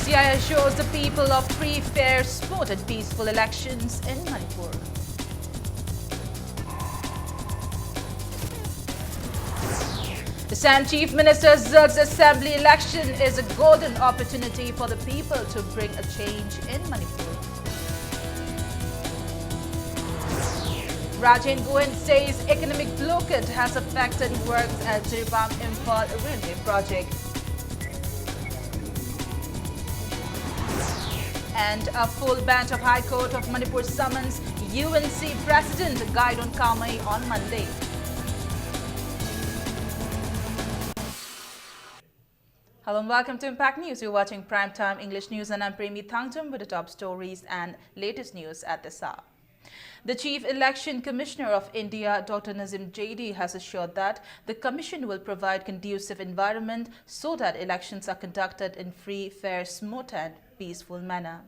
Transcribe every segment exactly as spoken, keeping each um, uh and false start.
P I assures the people of free, fair, smooth and peaceful elections in Manipur. Assam Chief Minister says assembly election is a golden opportunity for the people to bring a change in Manipur. Rajen Goenka says economic blockade has affected works at Jiribam Imphal railway project. And a full bench of High Court of Manipur summons U N C President Gaidon Kamei on Monday. Hello and welcome to Impact News. You're watching Prime Time English News and I'm Premi Thangtum with the top stories and latest news at this hour. The Chief Election Commissioner of India, Doctor Nazim Zaidi, has assured that the commission will provide conducive environment so that elections are conducted in free, fair, smooth and peaceful manner.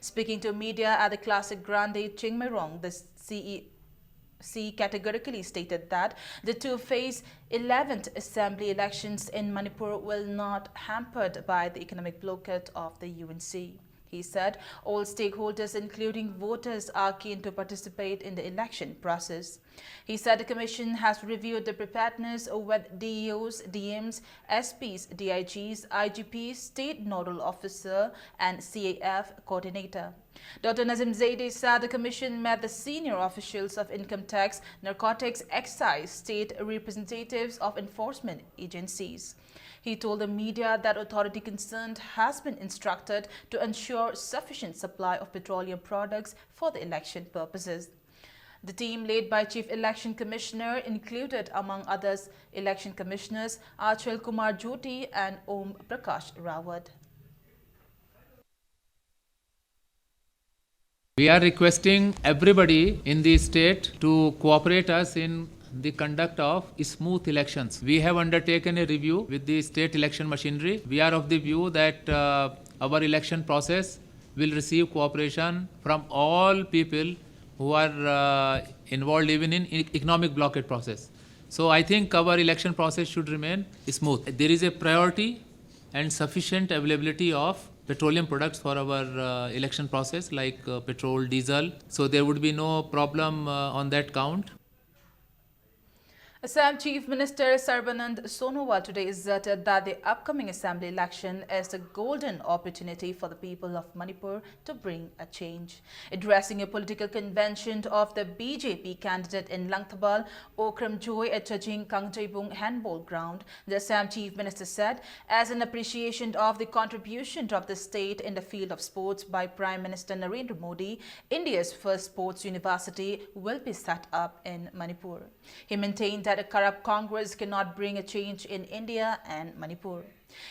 Speaking to media at the Classic Grande Chingmeirong, the C E C categorically stated that the two-phase eleventh assembly elections in Manipur will not hampered by the economic blockade of the U N C. He said all stakeholders, including voters, are keen to participate in the election process. He said the commission has reviewed the preparedness with D E Os, D Ms, S Ps, D I Gs, I G Ps, State Nodal Officer, and C A F coordinator. Doctor Nazim Zaidi said the commission met the senior officials of income tax, narcotics, excise, state representatives of enforcement agencies. He told the media that authority concerned has been instructed to ensure sufficient supply of petroleum products for the election purposes. The team led by Chief Election Commissioner included, among others, Election Commissioners Achal Kumar Jyoti and Om Prakash Rawat. We are requesting everybody in the state to cooperate us in the conduct of smooth elections. We have undertaken a review with the state election machinery. We are of the view that uh, our election process will receive cooperation from all people who are uh, involved even in e- economic blockade process. So I think our election process should remain smooth. There is a priority and sufficient availability of petroleum products for our uh, election process, like uh, petrol, diesel. So there would be no problem uh, on that count. Assam Chief Minister Sarbanand Sonowal today asserted that the upcoming assembly election is a golden opportunity for the people of Manipur to bring a change. Addressing a political convention of the B J P candidate in Langthabal, Okram Joy at Chajing Kangjeibung handball ground, the Assam Chief Minister said, as an appreciation of the contribution of the state in the field of sports by Prime Minister Narendra Modi, India's first sports university will be set up in Manipur. He maintained that a corrupt Congress cannot bring a change in India and Manipur.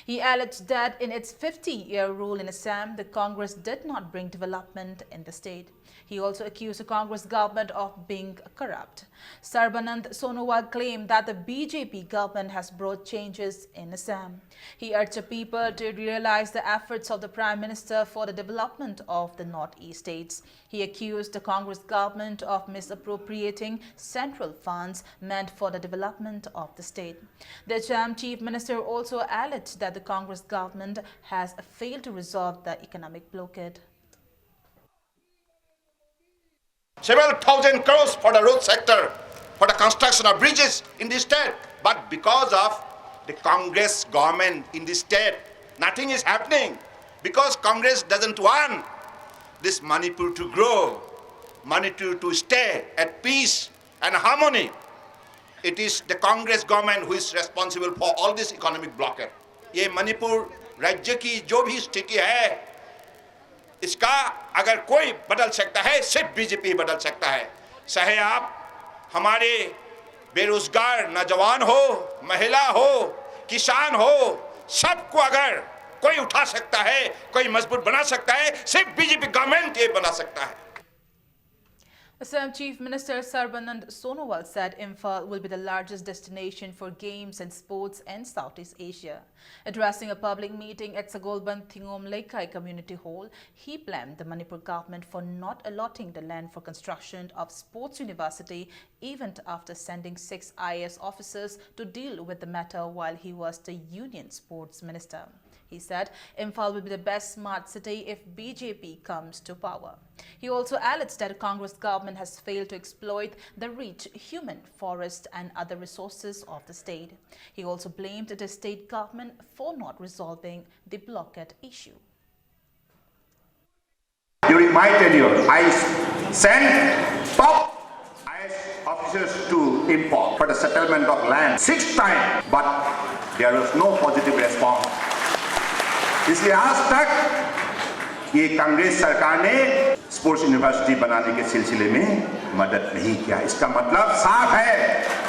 He alleged that in its fifty-year rule in Assam, the Congress did not bring development in the state. He also accused the Congress government of being corrupt. Sarbanand Sonowal claimed that the B J P government has brought changes in Assam. He urged the people to realize the efforts of the Prime Minister for the development of the Northeast states. He accused the Congress government of misappropriating central funds meant for the development of the state. The Assam Chief Minister also alleged that the Congress government has failed to resolve the economic blockade. Several thousand crores for the road sector, for the construction of bridges in the state. But because of the Congress government in the state, nothing is happening. Because Congress doesn't want this Manipur to grow, Manipur to stay at peace and harmony. It is the Congress government who is responsible for all this economic blockade. ये मणिपुर राज्य की जो भी स्थिति है, इसका अगर कोई बदल सकता है, सिर्फ बीजेपी ही बदल सकता है। चाहे आप हमारे बेरोजगार नौजवान हो, महिला हो, किसान हो, सबको अगर कोई उठा सकता है, कोई मजबूत बना सकता है, सिर्फ बीजेपी गवर्नमेंट ये बना सकता है। Assam Chief Minister Sarbanand Sonowal said Imphal will be the largest destination for games and sports in Southeast Asia. Addressing a public meeting at Sagolband Thingom Leikai Community Hall, he blamed the Manipur government for not allotting the land for construction of sports university even after sending six I A S officers to deal with the matter while he was the union sports minister. He said Imphal will be the best smart city if B J P comes to power. He also alleged that Congress government has failed to exploit the rich human, forest and other resources of the state. He also blamed the state government for not resolving the blockade issue. During my tenure, I sent top I S officers to Imphal for the settlement of land six times, but there was no positive response. इसलिए आज तक ये कांग्रेस सरकार ने sports university बनाने के सिलसिले में मदद नहीं किया। इसका मतलब साफ है,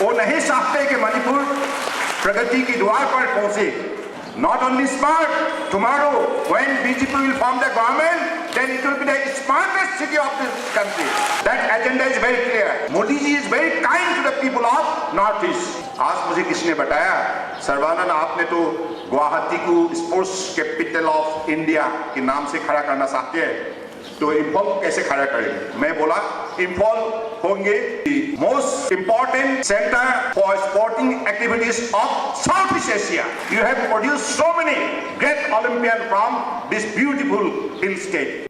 वो नहीं चाहते कि मणिपुर प्रगति के द्वार पर पहुंचे। Not only smart, tomorrow when B J P will form the government, then it will be the smartest city of this country. That agenda is very clear. Modi ji is very kind to the people of Northeast. आज मुझे किसने बताया, सर्बानंद, आपने तो गुवाहाटी को sports capital of India के नाम से खड़ा करना चाहते हैं, तो इम्फाल को कैसे खड़ा करेंगे? मैं बोला, इम्फाल होंगे the most important center for sporting activities of Southeast Asia. You have produced so many great Olympian from this beautiful hill state.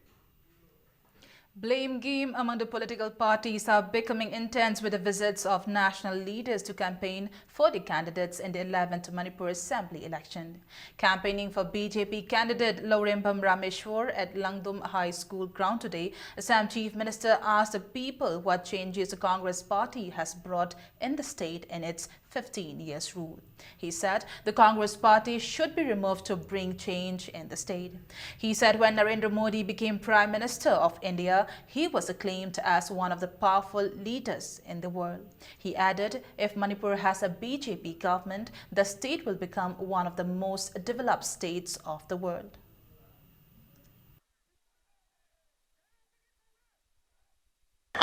Blame game among the political parties are becoming intense with the visits of national leaders to campaign for the candidates in the eleventh Manipur Assembly election. Campaigning for B J P candidate Lourembam Rameshwar at Langdum High School ground today, Assam Chief Minister asked the people what changes the Congress party has brought in the state in its fifteen years rule. He said the Congress party should be removed to bring change in the state. He said when Narendra Modi became Prime Minister of India, he was acclaimed as one of the powerful leaders in the world. He added, if Manipur has a B J P government, the state will become one of the most developed states of the world.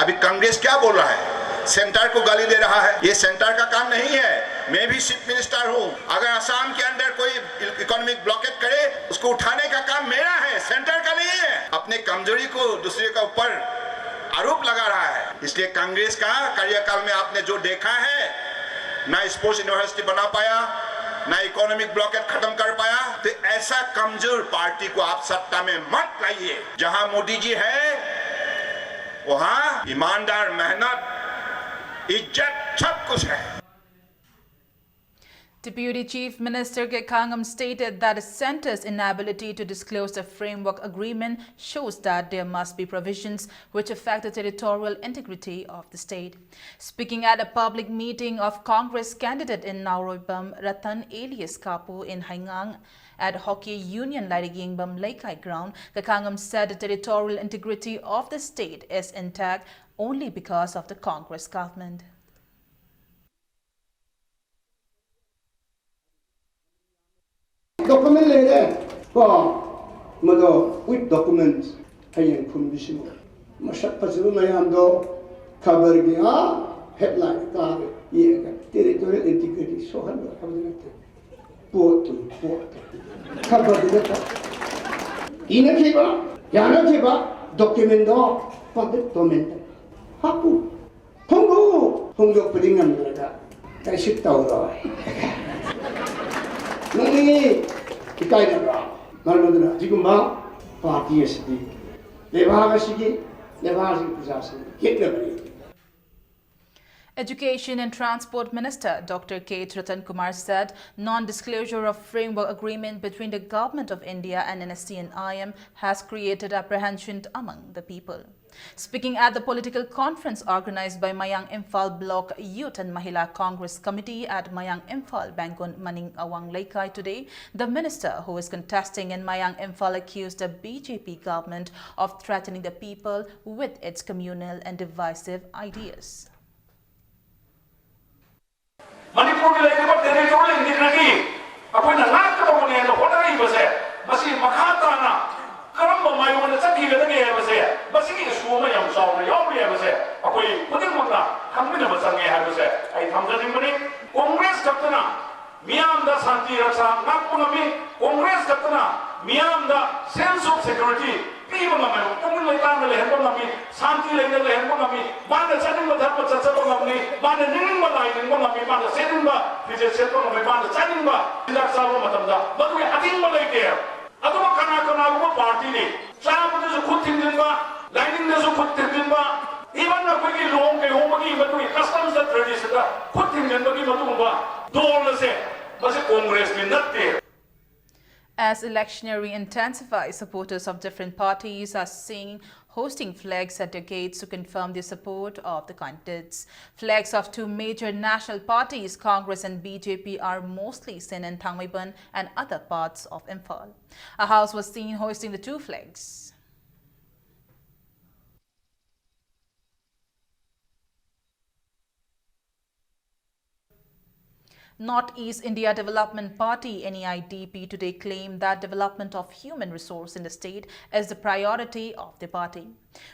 अभी कांग्रेस क्या बोल रहा है? Centre को गाली दे रहा है। ये सेंटर का काम नहीं है। मैं भी चीफ मिनिस्टर हूँ। अगर असम के अंदर कोई इकोनॉमिक ब्लॉकेड करे, उसको उठाने का काम मेरा है, सेंटर का नहीं है। अपने कमजोरी को दूसरे के ऊपर आरोप लगा रहा है। इसलिए कांग्रेस का कार्यकाल में आपने जो देखा है, ना स्पोर्ट्स यूनिवर्सिटी बना पाया, ना इकोनॉमिक ब्लॉकेड खत्म कर पाया, तो ऐसा कमजोर पार्टी को आप सत्ता में मत लाइए। जहां मोदी जी है, वहां ईमानदार मेहनत, इज्जत, सब कुछ है। Deputy Chief Minister Get Khangam stated that the centre's inability to disclose the framework agreement shows that there must be provisions which affect the territorial integrity of the state. Speaking at a public meeting of Congress candidate in Naroibam, Ratan alias Kapu in Haingang, at Hockey Union Lairigingbam Leikai ground, Get Khangam said the territorial integrity of the state is intact only because of the Congress government. Document ꯂꯩꯔꯦ ꯀꯣ, ꯃꯗꯣ with documents ꯍꯌꯦꯡ ꯈꯨꯝꯕꯤꯁꯤꯃꯨ꯫ ꯃꯁꯛ ꯐꯖꯕ ꯃꯌꯥꯝꯗꯣ ꯈꯕꯔꯒꯤ ꯑꯥ headline ꯀꯥꯔꯦ ꯌꯦꯡꯉꯒ territorial integrity ꯁꯣꯛꯍꯟꯕ ꯍꯥꯏꯕꯗꯤ ꯅꯠꯇꯦ꯫ ꯄꯣꯠꯇꯨ ꯄꯣꯠꯇꯨ ꯈꯕꯔꯗꯨꯗ ꯏꯅꯈꯤꯕ ꯌꯥꯅꯈꯤꯕ documentꯗꯣ public domainꯗ ꯍꯥꯞꯄꯨ꯫ ꯐꯣꯡꯗꯣꯛꯎ! ꯐꯣꯡꯗꯣꯛꯄꯗꯤ ꯉꯝꯗ꯭ꯔꯒ ꯀꯔꯤꯁꯨ ꯇꯧꯔꯣꯏ꯫ ꯅꯣꯛꯅꯤꯡꯉꯤ꯫ ꯏꯀꯥꯏꯗꯕ꯭ꯔꯥ? ꯃꯔꯝ ꯑꯗꯨꯅ ꯑꯁꯤꯒꯨꯝꯕ party ꯑꯁꯤꯗꯤ ꯂꯩꯕꯥꯛ ꯑꯁꯤꯒꯤ, ꯂꯩꯕꯥꯛ ꯑꯁꯤꯒꯤ ꯄ꯭ꯔꯖꯥꯁꯤꯡꯒꯤ ꯌꯦꯛꯅꯕꯅꯤ꯫ Education and Transport Minister Doctor K Ratan Kumar said non-disclosure of framework agreement between the Government of India and N S C N I M has created apprehension among the people. Speaking at the political conference organized by Mayang Imphal Block Youth and Mahila Congress Committee at Mayang Imphal Bangun Maning Awang Leikai today, the minister who is contesting in Mayang Imphal accused the B J P government of threatening the people with its communal and divisive ideas. ꯃꯅꯤꯄꯨꯔꯒꯤ ꯂꯩꯔꯤꯕ territorial integrity ꯑꯩꯈꯣꯏꯅ ꯉꯥꯛꯀꯗꯧꯕꯅꯦꯅ ꯍꯣꯠꯅꯔꯤꯕꯁꯦ, ꯃꯁꯤ ꯃꯈꯥ ꯇꯥꯅ ꯀꯔꯝꯕ ꯃꯥꯏꯑꯣꯟꯗ ꯆꯠꯈꯤꯒꯗꯒꯦ ꯍꯥꯏꯕꯁꯦ, ꯃꯁꯤꯒꯤ issue ꯑꯃ ꯌꯥꯝ ꯆꯥꯎꯅ ꯌꯥꯎꯔꯤ ꯍꯥꯏꯕꯁꯦ ꯑꯩꯈꯣꯏ ꯈꯨꯗꯤꯡꯃꯛꯅ ꯈꯪꯃꯤꯟꯅꯕ ꯆꯪꯉꯦ ꯍꯥꯏꯕꯁꯦ ꯑꯩ ꯊꯝꯖꯅꯤꯡꯕꯅꯤ꯫ ꯀꯣꯡꯒ꯭ꯔꯦꯁ ꯈꯛꯇꯅ ꯃꯤꯌꯥꯝꯗ ꯁꯥꯟꯇꯤ ꯔꯛꯁꯥ ꯉꯥꯛꯄ ꯉꯝꯃꯤ꯫ ꯀꯣꯡꯒ꯭ꯔꯦꯁ ꯈꯛꯇꯅ ꯃꯤꯌꯥꯝꯗ sense of security ꯄꯤꯕ ꯉꯝꯃꯦꯕ, ꯄꯨꯛꯅꯤꯡ ꯂꯩꯇꯥꯅ ꯂꯩꯍꯟꯕ ꯉꯝꯃꯤ, ꯁꯥꯟꯇꯤ ꯂꯩꯅ ꯂꯩꯍꯟꯕ ꯉꯝꯃꯤ꯫ ꯃꯥꯅ ꯆꯠꯅꯤꯡꯕ ꯙꯔꯃ ꯆꯠꯆꯕ ꯉꯝꯃꯤ, ꯃꯥꯅ ꯅꯤꯡꯅꯤꯡꯕ ꯂꯥꯏ ꯅꯤꯡꯕ ꯉꯝꯃꯤ, ꯃꯥꯅ ꯁꯦꯠꯅꯤꯡꯕ ꯐꯤꯖꯦꯠ ꯁꯦꯠꯄ ꯉꯝꯃꯤ, ꯃꯥꯅ ꯆꯥꯅꯤꯡꯕ ꯆꯤꯟꯖꯥꯛ ꯆꯥꯕ ꯃꯇꯝꯗ ꯃꯗꯨꯒꯤ ꯑꯊꯤꯡꯕ ꯂꯩꯇꯦ꯫ ꯆꯥꯕꯗꯁꯨ ꯈꯨꯠ ꯊꯤꯡꯖꯤꯟꯕ, ꯂꯥꯏꯅꯤꯡꯗꯁꯨ ꯈꯨꯠ ꯊꯤꯡꯖꯤꯟꯕ, even ꯑꯩꯈꯣꯏꯒꯤ ꯂꯨꯍꯣꯡ ꯀꯩꯍꯣꯡꯕꯒꯤ ꯃꯗꯨꯒꯤ customs traditionꯗ ꯈꯨꯠ ꯊꯤꯡꯖꯤꯟꯕꯒꯤ ꯃꯗꯨꯒꯨꯝꯕ ꯗꯣꯜ ꯑꯁꯦ, ꯃꯁꯤ ꯀꯣꯡꯒ꯭ꯔꯦꯁꯀꯤ ꯅꯠꯇꯦ꯫ As electioneering intensifies, supporters of different parties are seen hoisting flags at their gates to confirm their support of the candidates. Flags of two major national parties, Congress and B J P, are mostly seen in Thangmeiban and other parts of Imphal. A house was seen hoisting the two flags. North East India Development Party, N E I D P, today claimed that development of human resource in the state is the priority of the party.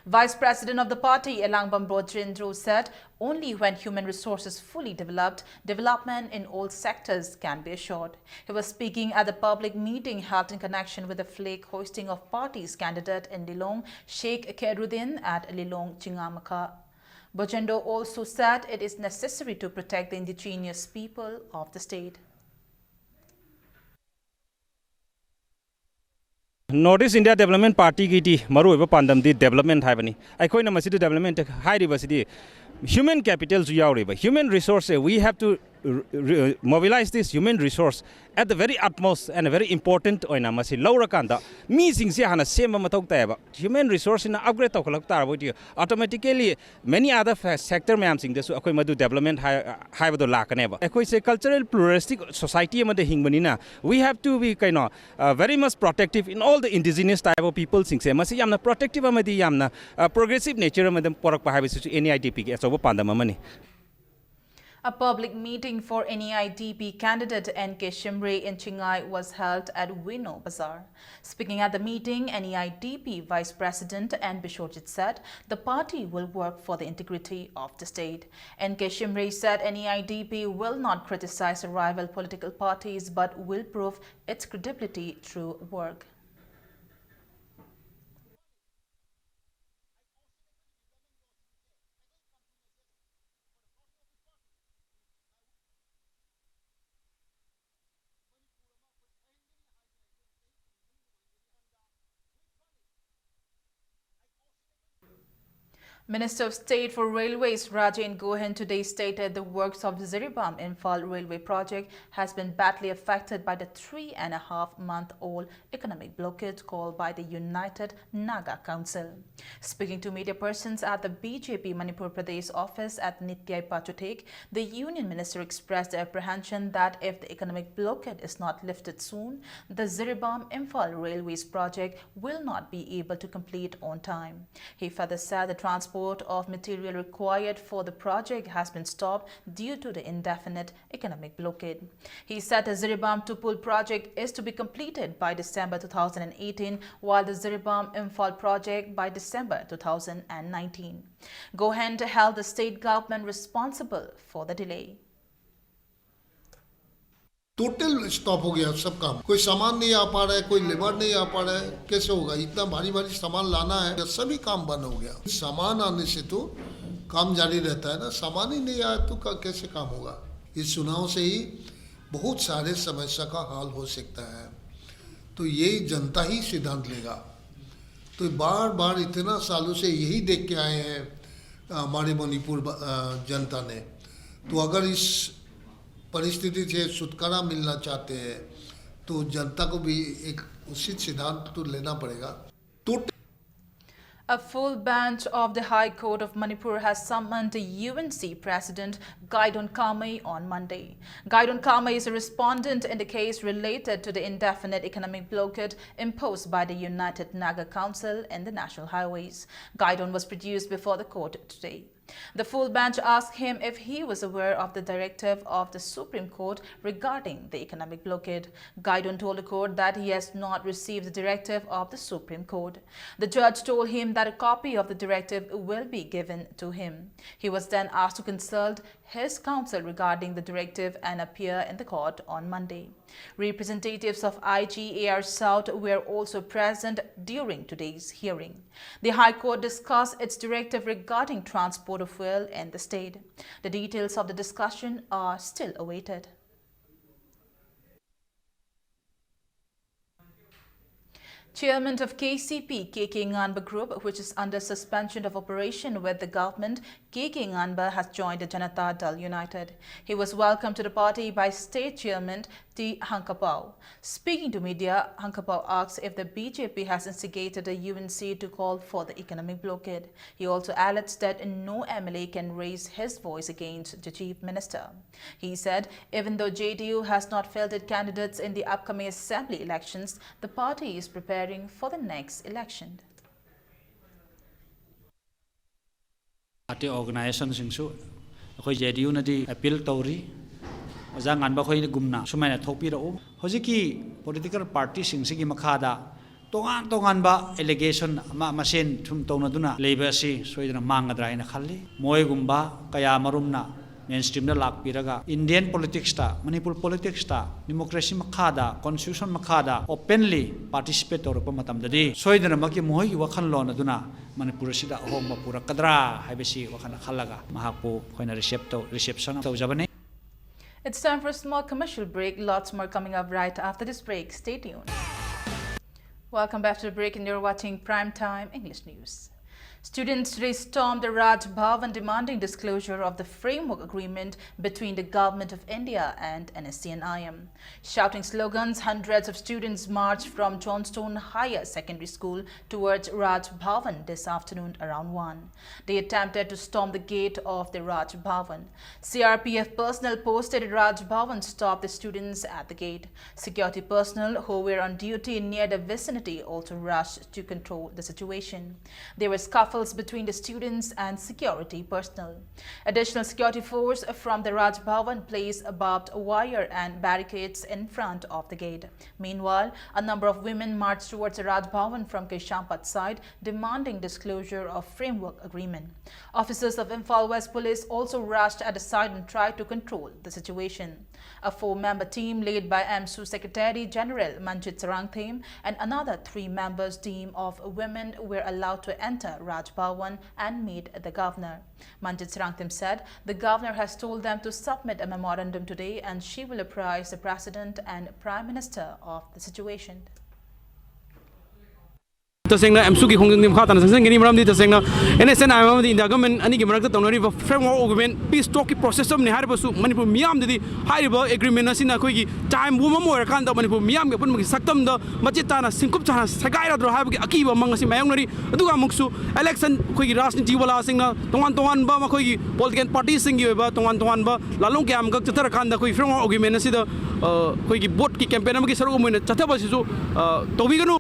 Vice President of the party, Elangbam Bojendro, said only when human resource is fully developed, development in all sectors can be assured. He was speaking at the public meeting held in connection with the flag hoisting of party's candidate in Lilong, Sheikh Khairuddin, at Lilong Chingamakha. Bojendro also said it is necessary to protect the indigenous people of the state. North East India Development Partyꯒꯤꯗꯤ ꯃꯔꯨꯑꯣꯏꯕ ꯄꯥꯟꯗꯝꯗꯤ development ꯍꯥꯏꯕꯅꯤ꯫ ꯑꯩꯈꯣꯏꯅ ꯃꯁꯤꯗ development ꯍꯥꯏꯔꯤꯕꯁꯤꯗꯤ human capitalꯁꯨ ꯌꯥꯎꯔꯤꯕ, human resource, we have to mobilize this human resource at the very utmost and very important ꯑꯣꯏꯅ ꯃꯁꯤ ꯂꯧꯔꯀꯥꯟꯗ ꯃꯤꯁꯤꯡꯁꯦ ꯍꯥꯟꯅ ꯁꯦꯝꯕ ꯃꯊꯧ ꯇꯥꯏꯌꯦꯕ꯫ Human resourceꯁꯤꯅ upgrade ꯇꯧꯈꯠꯂꯛ ꯇꯥꯔꯕꯗꯤ automatically many other sector ꯃꯌꯥꯝꯁꯤꯡꯗꯁꯨ ꯑꯩꯈꯣꯏ ꯃꯗꯨ development ꯍꯥꯏꯕꯗꯣ ꯂꯥꯛꯀꯅꯦꯕ꯫ ꯑꯩꯈꯣꯏꯁꯦ cultural pluralistic society ꯑꯃꯗ ꯍꯤꯡꯕꯅꯤꯅ, we have to be, ꯀꯩꯅꯣ, very much protective in all the indigenous tribal peopleꯁꯤꯡꯁꯦ꯫ ꯃꯁꯤ ꯌꯥꯝꯅ protective ꯑꯃꯗꯤ ꯌꯥꯝꯅ progressive nature ꯑꯃꯗ ꯄꯣꯔꯛꯄ ꯍꯥꯏꯕꯁꯤꯁꯨ N E I D Pꯒꯤ ꯑꯆꯧꯕ ꯄꯥꯟꯗꯝ ꯑꯃꯅꯤ꯫ A public meeting for N E I D P candidate N K Shimray in Chingai was held at Wino Bazar. Speaking at the meeting, N E I D P Vice President N Bishwajit said the party will work for the integrity of the state. N K Shimray said N E I D P will not criticize a rival political parties but will prove its credibility through work. Minister of State for Railways Rajen Gohen today stated the works of Jiribam Imphal railway project has been badly affected by the three and a half month old economic blockade called by the United Naga Council. Speaking to media persons at the B J P Manipur Pradesh office at Nityai Pachuthek, the union minister expressed the apprehension that if the economic blockade is not lifted soon, the Jiribam Imphal Railways project will not be able to complete on time. He further said the transport of material required for the project has been stopped due to the indefinite economic blockade. He said the Jiribam Tupul project is to be completed by December two thousand eighteen, while the Jiribam Imphal project by December two thousand nineteen. Gohen held the state government responsible for the delay. Total stop हो गया सब काम। कोई सामान नहीं आ पा रहा है, कोई लेबर नहीं आ पा रहा है। कैसे होगा? इतना भारी भारी सामान लाना है, सभी काम बंद हो गया। सामान आने से तो काम जारी रहता है ना, सामान ही नहीं आया तो का, कैसे काम होगा? इस चुनाव से ही बहुत सारे समस्या का हल हो सकता है। तो ये जनता ही सिद्धांत लेगा। तो बार बार इतना सालों से यही देख के आए हैं हमारे मणिपुर जनता ने। तो अगर इस परिस्थिति से छुटकारा मिलना चाहते हैं तो जनता को भी एक उचित सिद्धांत तो लेना पड़ेगा। A full bench of the High Court of Manipur has summoned U N C President Gaidon Kamei on Monday. Gaidon Kamei is a respondent in the case related to the indefinite economic blockade imposed by the United Naga Council in the national highways. Gaidon was produced before the court today. The full bench asked him if he was aware of the directive of the Supreme Court regarding the economic blockade. Gaidon told the court that he has not received the directive of the Supreme Court. The judge told him that a copy of the directive will be given to him. He was then asked to consult his counsel regarding the directive and appear in the court on Monday. Representatives of I G A R South were also present during today's hearing. The High Court discussed its directive regarding transport of fuel in the state. The details of the discussion are still awaited. Chairman of K C P, K K Nganba Group, which is under suspension of operation with the government, K K Nganba has joined the Janata Dal United. He was welcomed to the party by State Chairman T Hankapao. Speaking to media, Hankapao asked if the B J P has instigated the U N C to call for the economic blockade. He also alleged that no M L A can raise his voice against the Chief Minister. He said even though J D U has not fielded candidates in the upcoming assembly elections, the party is preparing for the next election. Party organizationꯁꯤꯡꯁꯨ ꯑꯩꯈꯣꯏ J D Uꯅꯗꯤ appeal ꯇꯧꯔꯤ꯫ ꯑꯣꯖꯥ ꯉꯥꯟꯕ ꯑꯩꯈꯣꯏꯒꯨꯝꯅ ꯁꯨꯃꯥꯏꯅ ꯊꯣꯛꯄꯤꯔꯛꯎ꯫ ꯍꯧꯖꯤꯛꯀꯤ political partyꯁꯤꯡꯁꯤꯒꯤ ꯃꯈꯥꯗ ꯇꯣꯉꯥꯟ ꯇꯣꯉꯥꯟꯕ allegation ꯑꯃ ꯃꯁꯦꯟ ꯁꯨꯝ ꯇꯧꯅꯗꯨꯅ ꯂꯩꯕ ꯑꯁꯤ ꯁꯣꯏꯗꯅ ꯃꯥꯡꯒꯗ꯭ꯔꯥ ꯍꯥꯏꯅ ꯈꯜꯂꯤ꯫ ꯃꯣꯏꯒꯨꯝꯕ ꯀꯌꯥ ꯃꯔꯨꯝꯅ mainstreamꯗ ꯂꯥꯛꯄꯤꯔꯒ Indian politicsꯇ, ꯃꯅꯤꯄꯨꯔ politicsꯇ democracy ꯃꯈꯥꯗ, constitution ꯃꯈꯥꯗ openly participate ꯇꯧꯔꯛꯄ ꯃꯇꯝꯗꯗꯤ ꯁꯣꯏꯗꯅꯃꯛꯀꯤ ꯃꯈꯣꯏꯒꯤ ꯋꯥꯈꯜꯂꯣꯟ ꯑꯗꯨꯅ ꯃꯅꯤꯄꯨꯔ ꯑꯁꯤꯗ ꯑꯍꯣꯡꯕ ꯄꯨꯔꯛꯀꯗ꯭ꯔꯥ ꯍꯥꯏꯕꯁꯤ ꯋꯥꯈꯜ ꯈꯜꯂꯒ ꯃꯍꯥꯛꯄꯨ ꯑꯩꯈꯣꯏꯅ receive ꯇꯧ-, reception ꯇꯧꯖꯕꯅꯤ꯫ It's time for a small commercial break. Lots more coming up right after this break. Stay tuned. Welcome back to the break, and you're watching Prime Time English News. Students today stormed the Raj Bhavan demanding disclosure of the framework agreement between the Government of India and N S C N I M. Shouting slogans, hundreds of students marched from Johnstone Higher Secondary School towards Raj Bhavan this afternoon around one. They attempted to storm the gate of the Raj Bhavan. C R P F personnel posted at Raj Bhavan stopped the students at the gate. Security personnel who were on duty near the vicinity also rushed to control the situation. There were scuffles between the students and security personnel. Additional security force from the Raj Bhavan placed barbed wire and barricades in front of the gate. Meanwhile, a number of women marched towards the Raj Bhavan from Keshaphat side, demanding disclosure of framework agreement. Officers of Imphal West Police also rushed at the site and tried to control the situation. A four-member team led by AMSU Secretary General Manjit Sarangthem and another three members team of women were allowed to enter Raj Bhavan and meet the governor. Manjit Sarangthem said the governor has told them to submit a memorandum today and she will apprise the president and prime minister of the situation. ꯇꯁꯦꯡꯅ ꯑꯦꯝꯁꯨꯒꯤ ꯈꯣꯡꯖꯪꯗꯤ ꯃꯈꯥ ꯇꯥꯅ ꯆꯪꯁꯤꯟꯒꯅꯤ꯫ ꯃꯔꯝꯗꯤ ꯇꯁꯦꯡꯅ N S N I M ꯑꯃꯗꯤ India government ꯑꯅꯤꯒꯤ ꯃꯔꯛꯇ ꯇꯧꯅꯔꯤꯕ ꯐ꯭ꯔꯦꯝꯋꯥꯔꯛ ꯑꯦꯒ꯭ꯔꯤꯃꯦꯟ ꯄꯤꯁ ꯇꯣꯛꯀꯤ ꯄ꯭ꯔꯣꯁꯦꯁ ꯑꯃꯅꯤ꯫ ꯍꯥꯏꯔꯤꯕꯁꯨ ꯃꯅꯤꯄꯨꯔ ꯃꯤꯌꯥꯝꯗꯗꯤ ꯍꯥꯏꯔꯤꯕ ꯑꯦꯒ꯭ꯔꯤꯃꯦꯟ ꯑꯁꯤꯅ ꯑꯩꯈꯣꯏꯒꯤ ꯇꯥꯏꯝ ꯕꯣꯝ ꯑꯃ ꯑꯣꯏꯔꯀꯥꯟꯗ ꯃꯅꯤꯄꯨꯔ ꯃꯤꯌꯥꯝꯒꯤ ꯑꯄꯨꯟꯕꯒꯤ ꯁꯛꯇꯝꯗ ꯃꯆꯦꯠ ꯇꯥꯅ ꯁꯤꯡꯀꯨꯞ ꯁꯥꯅ ꯁꯦꯒꯥꯏꯔꯗ꯭ꯔꯣ ꯍꯥꯏꯕꯒꯤ ꯑꯀꯤꯕ ꯑꯃ ꯉꯁꯤ ꯃꯥꯌꯣꯛꯅꯔꯤ꯫ ꯑꯗꯨꯒ ꯑꯃꯨꯛꯁꯨ ꯏꯂꯦꯛꯁꯟ ꯑꯩꯈꯣꯏꯒꯤ ꯔꯥꯖꯅꯤꯇꯤ ꯋꯥꯂꯥꯁꯤꯡꯅ ꯇꯣꯉꯥꯟ ꯇꯣꯉꯥꯟꯕ ꯃꯈꯣꯏꯒꯤ ꯄꯣꯂꯤꯇꯤꯀꯦꯜ ꯄꯥꯔꯇꯤꯁꯤꯡꯒꯤ ꯑꯣꯏꯕ ꯇꯣꯉꯥꯟ ꯇꯣꯉꯥꯟꯕ ꯂꯥꯂꯣꯡ ꯀꯌꯥ ꯑꯃꯈꯛ ꯆꯠꯊꯔꯀꯥꯟꯗ ꯑꯩꯈꯣꯏꯒꯤ ꯐ꯭ꯔꯦꯝꯋꯥꯔꯛ ꯑꯦꯒ꯭ꯔꯤꯃꯦꯟ ꯑꯁꯤꯗ, ꯑ, ꯑꯩꯈꯣꯏꯒꯤ ꯚꯣꯠꯀꯤ ꯀꯦꯝꯄꯦꯟ ꯑꯃꯒꯤ ꯁꯔꯨꯛ ꯑꯃ ꯑꯣꯏꯅ ꯆꯠꯊꯕ ꯑꯁꯤꯁꯨ, ꯑ, ꯇꯧꯕꯤꯒꯅꯨ꯫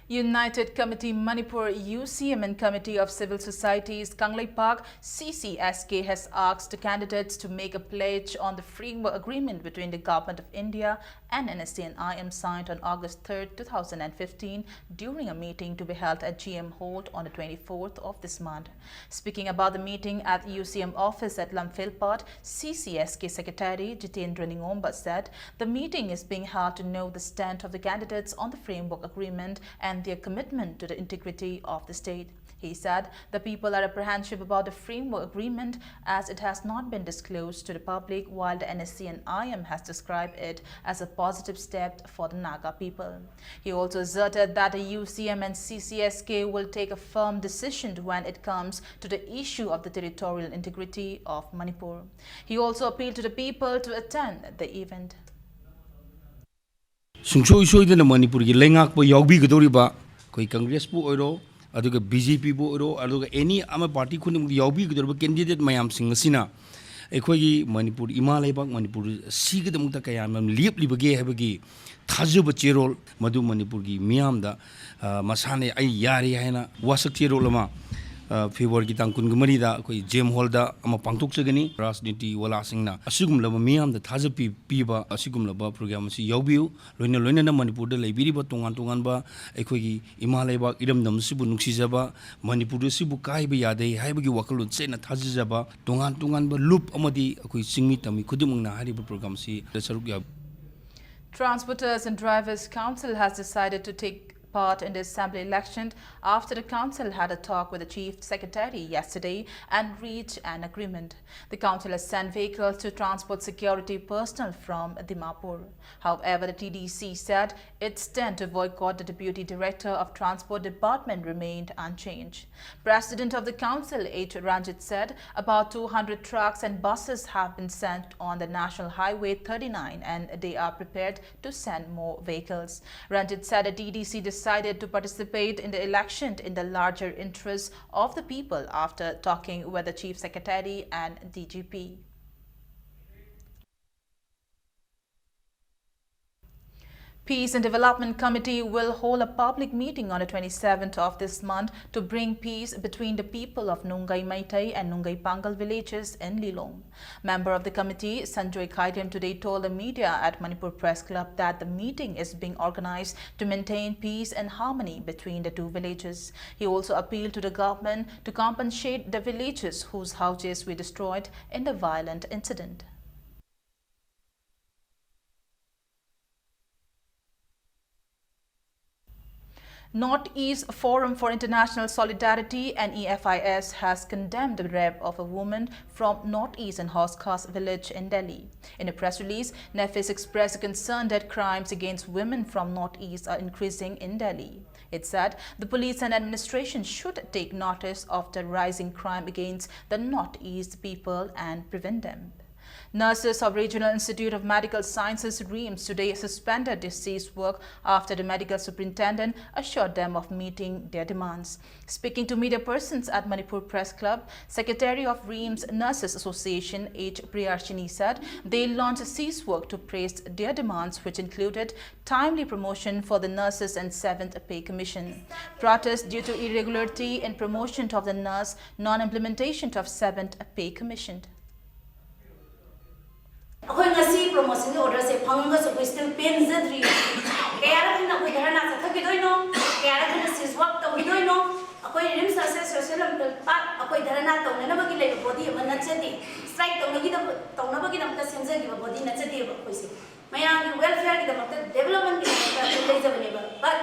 United Committee Manipur, U C M, and Committee of Civil Societies Kangleipak, C C S K, has asked the candidates to make a pledge on the framework agreement between the Government of India and N S C N I M signed on August third, two thousand and fifteen, during a meeting to be held at G M Hall on the twenty-fourth of this month. Speaking about the meeting at U C M office at Lamphel Park, C C S K Secretary Jitendra Ningomba said the meeting is being held to know the stand of the candidates on the framework agreement and their commitment to the integrity of the state. He said the people are apprehensive about the framework agreement as it has not been disclosed to the public, while the N S C N I M has described it as a positive step for the Naga people. He also asserted that the U C M and C C S K will take a firm decision when it comes to the issue of the territorial integrity of Manipur. He also appealed to the people to attend the event. ꯁꯨꯡꯁꯣꯏ ꯁꯣꯏꯗꯅ ꯃꯅꯤꯄꯨꯔꯒꯤ ꯂꯩꯉꯥꯛꯄ ꯌꯥꯎꯕꯤꯒꯗꯧꯔꯤꯕ ꯑꯩꯈꯣꯏ ꯀꯪꯒ꯭ꯔꯦꯁꯄꯨ ꯑꯣꯏꯔꯣ, ꯑꯗꯨꯒ B J ꯄꯤꯕꯨ ꯑꯣꯏꯔꯣ, ꯑꯗꯨꯒ ꯑꯦꯅꯤ ꯑꯃ party ꯈꯨꯗꯤꯡꯃꯛꯇ ꯌꯥꯎꯕꯤꯒꯗꯧꯔꯤꯕ ꯀꯦꯟꯗꯤꯗꯦꯠ ꯃꯌꯥꯝꯁꯤꯡ ꯑꯁꯤꯅ ꯑꯩꯈꯣꯏꯒꯤ ꯃꯅꯤꯄꯨꯔ ꯏꯃꯥ ꯂꯩꯕꯥꯛ ꯃꯅꯤꯄꯨꯔ ꯑꯁꯤꯒꯤꯗꯃꯛꯇ ꯀꯌꯥꯝ ꯌꯥꯝ ꯂꯦꯞꯂꯤꯕꯒꯦ ꯍꯥꯏꯕꯒꯤ ꯊꯥꯖꯕ ꯆꯦꯔꯣꯜ ꯃꯗꯨ ꯃꯅꯤꯄꯨꯔꯒꯤ ꯃꯤꯌꯥꯝꯗ, ꯑ, ꯃꯁꯥꯅ ꯑꯩ ꯌꯥꯔꯦ ꯍꯥꯏꯅ ꯋꯥꯁꯛ ꯆꯦꯔꯣꯜ ꯑꯃ, ꯑ, ꯐꯦꯕ꯭ꯔꯨꯋꯥꯔꯤꯒꯤ ꯇꯥꯡ ꯀꯨꯟꯒ ꯃꯔꯤꯗ ꯑꯩꯈꯣꯏ ꯖꯦꯝ ꯍꯣꯜꯗ ꯑꯃ ꯄꯥꯡꯊꯣꯛꯆꯒꯅꯤ꯫ ꯔꯥꯖꯅꯤꯇꯤ ꯋꯥꯂꯥꯁꯤꯡꯅ ꯑꯁꯤꯒꯨꯝꯂꯕ ꯃꯤꯌꯥꯝꯗ ꯊꯥꯖ ꯄꯤ-, ꯄꯤꯕ ꯑꯁꯤꯒꯨꯝꯂꯕ ꯄ꯭ꯔꯣꯒ꯭ꯔꯥꯝ ꯑꯁꯤ ꯌꯥꯎꯕꯤꯌꯨ꯫ ꯂꯣꯏꯅ ꯂꯣꯏꯅꯅ ꯃꯅꯤꯄꯨꯔꯗ ꯂꯩꯕꯤꯔꯤꯕ ꯇꯣꯉꯥꯟ ꯇꯣꯉꯥꯟꯕ ꯑꯩꯈꯣꯏꯒꯤ ꯏꯃꯥ ꯂꯩꯕꯥꯛ ꯏꯔꯝꯗꯝ ꯑꯁꯤꯕꯨ ꯅꯨꯡꯁꯤꯖꯕ, ꯃꯅꯤꯄꯨꯔ ꯑꯁꯤꯕꯨ ꯀꯥꯏꯕ ꯌꯥꯗꯦ ꯍꯥꯏꯕꯒꯤ ꯋꯥꯈꯜꯂꯣꯟ ꯆꯦꯠꯅ ꯊꯥꯖꯖꯕ ꯇꯣꯉꯥꯟ ꯇꯣꯉꯥꯟꯕ ꯂꯨꯞ ꯑꯃꯗꯤ ꯑꯩꯈꯣꯏ ꯆꯤꯡꯃꯤ ꯇꯝꯃꯤ ꯈꯨꯗꯤꯡꯃꯛꯅ ꯍꯥꯏꯔꯤꯕ ꯄ꯭ꯔꯣꯒ꯭ꯔꯥꯝ ꯑꯁꯤꯗ ꯁꯔꯨꯛ ꯌꯥꯕꯤꯌꯨ꯫ Transporters and Drivers Council has decided to take part in the assembly election after the council had a talk with the chief secretary yesterday and reached an agreement. The council has sent vehicles to transport security personnel from Dimapur. However, the T D C said its stand to boycott the deputy director of transport department remained unchanged. President of the council, H Ranjit, said about two hundred trucks and buses have been sent on the National Highway thirty-nine and they are prepared to send more vehicles. Ranjit said the T D C decided to participate in the election in the larger interest of the people after talking with the chief secretary and D G P. Peace and Development Committee will hold a public meeting on the twenty-seventh of this month to bring peace between the people of Nungai Meitei and Nungai Pangal villages in Lilong. Member of the committee, Sanjoy Khairem, today told the media at Manipur Press Club that the meeting is being organized to maintain peace and harmony between the two villages. He also appealed to the government to compensate the villages whose houses were destroyed in the violent incident. Northeast Forum for International Solidarity, N E F I S, has condemned the rape of a woman from Northeast in Hauz Khas village in Delhi. In a press release, NEFIS expressed concern that crimes against women from Northeast are increasing in Delhi. It said the police and administration should take notice of the rising crime against the Northeast people and prevent them. Nurses of Regional Institute of Medical Sciences, RIMS, today suspended their cease work after the medical superintendent assured them of meeting their demands. Speaking to media persons at Manipur Press Club, Secretary of RIMS Nurses Association, H Priyadarshini, said they launched a cease work to press their demands, which included timely promotion for the nurses and seventh Pay Commission. Protest due to irregularity in promotion of the nurse, non-implementation of seventh Pay Commission. ꯑꯩꯈꯣꯏ ꯉꯁꯤ ꯄ꯭ꯔꯣꯃꯣꯁꯟꯒꯤ ꯑꯣꯔꯗꯔꯁꯦ ꯐꯪꯉꯒꯁꯨ ꯑꯩꯈꯣꯏ steel ꯄꯦꯟꯖꯗ꯭ꯔꯤ꯫ ꯀꯌꯥꯔꯛ ꯍꯦꯟꯅ ꯑꯩꯈꯣꯏ ꯙꯔꯅꯥ ꯆꯠꯊꯈꯤꯗꯣꯏꯅꯣ? ꯀꯌꯥꯔꯛ ꯍꯦꯟꯅ ꯁꯤꯖ ꯋꯥꯛ ꯇꯧꯈꯤꯗꯣꯏꯅꯣ? ꯑꯩꯈꯣꯏ ꯔꯤꯝꯁ ꯅꯔꯁꯦꯁ ꯁꯣꯁꯤꯌꯦꯜ ꯋꯦꯜꯐꯤꯌꯔ ꯄꯥꯛ ꯑꯩꯈꯣꯏ ꯙꯔꯅꯥ ꯇꯧꯅꯅꯕꯒꯤ ꯂꯩꯕ ꯕꯣꯗꯤ ꯑꯃ ꯅꯠꯆꯗꯦ꯫ ꯁ꯭ꯇ꯭ꯔꯥꯏꯛ ꯇꯧꯅꯈꯤꯗꯕ ꯇꯧꯅꯕꯒꯤꯗꯃꯛꯇ ꯁꯦꯝꯖꯈꯤꯕ ꯕꯣꯗꯤ ꯅꯠꯆꯗꯦꯕ ꯑꯩꯈꯣꯏꯁꯦ꯫ ꯃꯌꯥꯝꯒꯤ ꯋꯦꯜꯐꯤꯌꯔꯒꯤꯗꯃꯛꯇ, ꯗꯦꯕꯂꯞꯃꯦꯟꯒꯤꯗꯃꯛꯇ ꯑꯩꯈꯣꯏ ꯂꯩꯖꯕꯅꯦꯕ꯫ ꯕꯠ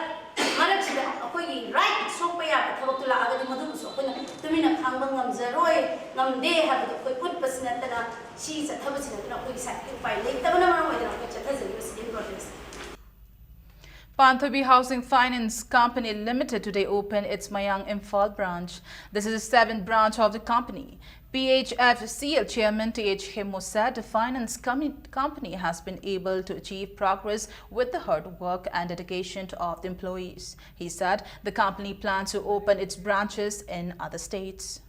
ꯑꯩꯈꯣꯏꯒꯤ ꯔꯥꯏꯠ ꯁꯣꯛꯄ ꯌꯥꯕ ꯊꯕꯛꯇꯨ ꯂꯥꯛꯑꯒꯗꯤ ꯃꯗꯨꯕꯨꯁꯨ ꯑꯩꯈꯣꯏꯅ ꯇꯨꯃꯤꯟꯅ ꯈꯥꯡꯕ ꯉꯝꯖꯔꯣꯏ, ꯉꯝꯗꯦ ꯍꯥꯏꯕꯗꯨ ꯑꯩꯈꯣꯏ ꯎꯠꯄꯁꯤ ꯅꯠꯇꯅ, ꯁꯤ ꯆꯠꯊꯕꯁꯤ ꯅꯠꯇꯅ ꯑꯩꯈꯣꯏꯒꯤ ꯁꯥꯏꯠꯇꯒꯤ ꯎꯄꯥꯏ ꯂꯩꯇꯕꯅ ꯃꯔꯝ ꯑꯣꯏꯗꯅ ꯑꯩꯈꯣꯏ ꯆꯠꯊꯖꯔꯤꯕꯁꯤꯗꯤ protest. Panthabi Housing Finance Company Limited today opened its Mayang Imphal branch. This is the seventh branch of the company. P H F C L Chairman T H Hemo said the finance commi- company has been able to achieve progress with the hard work and dedication of the employees. He said the company plans to open its branches in other states.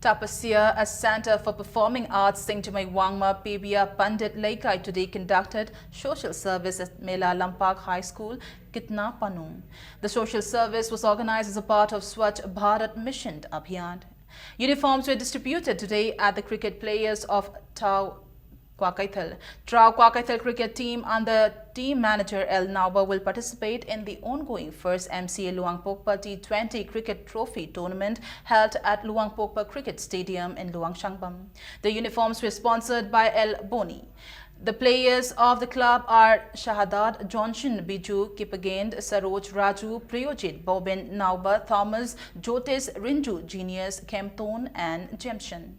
Tapasya, a center for performing arts, Singtamei Wangma Pebia Pandit Leikai today conducted social service at Mela Lampak High School, Kitna Panung. The social service was organized as a part of Swachh Bharat Mission Abhiyan. Uniforms were distributed today at the cricket players of Tau Kwakeithel. Trao Kwakeithel cricket team under team manager L Nauba will participate in the ongoing first M C A Luang Pokpa T twenty cricket trophy tournament held at Luang Pokpa Cricket Stadium in Luang Shangbam. The uniforms were sponsored by L Boni. The players of the club are Shahadat, Johnson, Biju, Kipagend, Saroj, Raju, Priyojit, Bobin, Nauba, Thomas, Jotis, Rinju, Genius, Kemton, and Jemshan.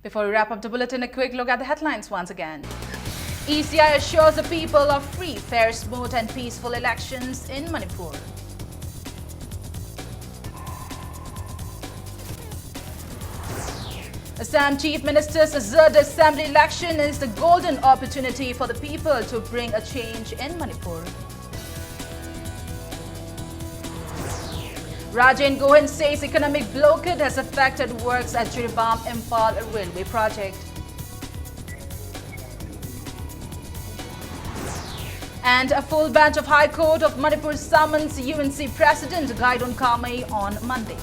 Before we wrap up the bulletin, a quick look at the headlines once again. E C I assures the people of free, fair, smooth and peaceful elections in Manipur. Assam Chief Minister's asserted assembly election is the golden opportunity for the people to bring a change in Manipur. Rajen Gohen says economic blockade has affected works at Jiribam Imphal railway project. And a full bench of High Court of Manipur summons U N C President Gaidon Kamei on Monday.